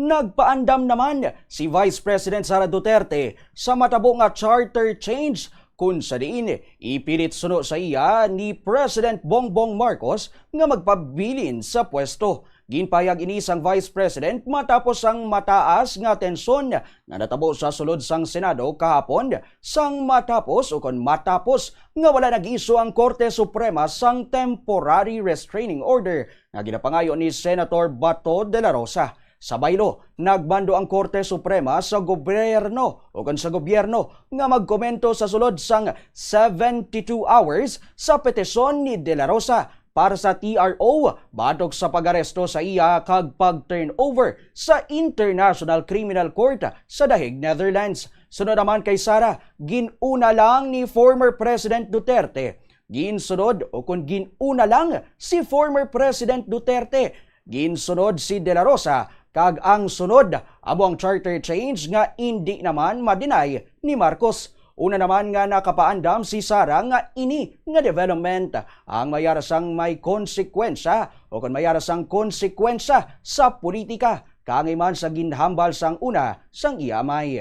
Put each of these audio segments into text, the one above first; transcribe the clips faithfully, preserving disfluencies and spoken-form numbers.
Nagpaandam naman si Vice President Sara Duterte sa matabo nga charter change, kung sa diin ipilit suno sa iya ni President Bongbong Marcos nga magpabilin sa pwesto. Ginpahayag ini sang Vice President matapos ang mataas nga tensyon nga natabo sa sulod sang Senado kahapon, sang matapos, o kon matapos nga wala nag-isyu ang Korte Suprema sang temporary restraining order nga ginapangayo ni Senator Bato de la Rosa. Sa baylo, nagmando ang Korte Suprema sa gobyerno, o kon sa gobyerno, nga magkomento sa sulod sang seventy-two hours sa petisyon ni De La Rosa para sa T R O batok sa pag-aresto sa iya kag pag-turnover sa International Criminal Court sa The Hague, Netherlands. Sunod naman kay Sara, gin-una lang ni former President Duterte. Ginsunod, o kon gin-una lang si former President Duterte. Ginsunod si De La Rosa, kag ang sunod amo ang charter change nga indi naman ma-deny ni Marcos. Una naman nga nakapaandam si Sara nga ini nga development ang mayara sang may konsekwensya, o kon mayara sang konsekwensya sa politika, kaangay man sa ginhambal sang una sang iya amay.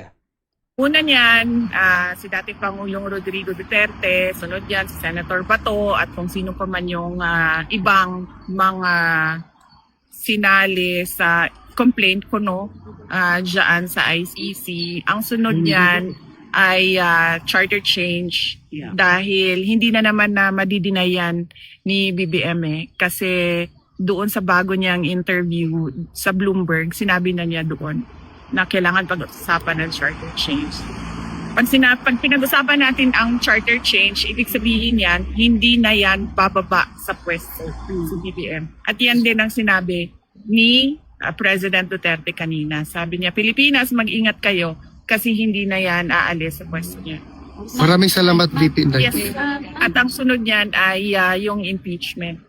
Una niyan, ah, si dating Pangulong Rodrigo Duterte, sunod yan si Senator Bato, at kung sino pa man yung, ah, ibang mga sinali sa complaint ko, no, ah, dyan sa I C C. Ang sunod Mm. niyan ay, ah, charter change. Yeah. Dahil hindi na naman na madidinayan ni B B M eh. Kasi doon sa bago niyang interview sa Bloomberg, sinabi na niya doon na kailangan pag-usapan ng charter change. Pag, sina- pag pinag-usapan natin ang charter change, ibig sabihin yan, hindi na yan bababa sa pwesto si B B M. At yan din ang sinabi ni, ah, President Duterte kanina. Sabi niya, "Pilipinas, mag-ingat kayo kasi hindi na yan aalis sa pwesto niya." Maraming salamat, V P Inday. Yes. At ang sunod niyan ay, ah, yung impeachment.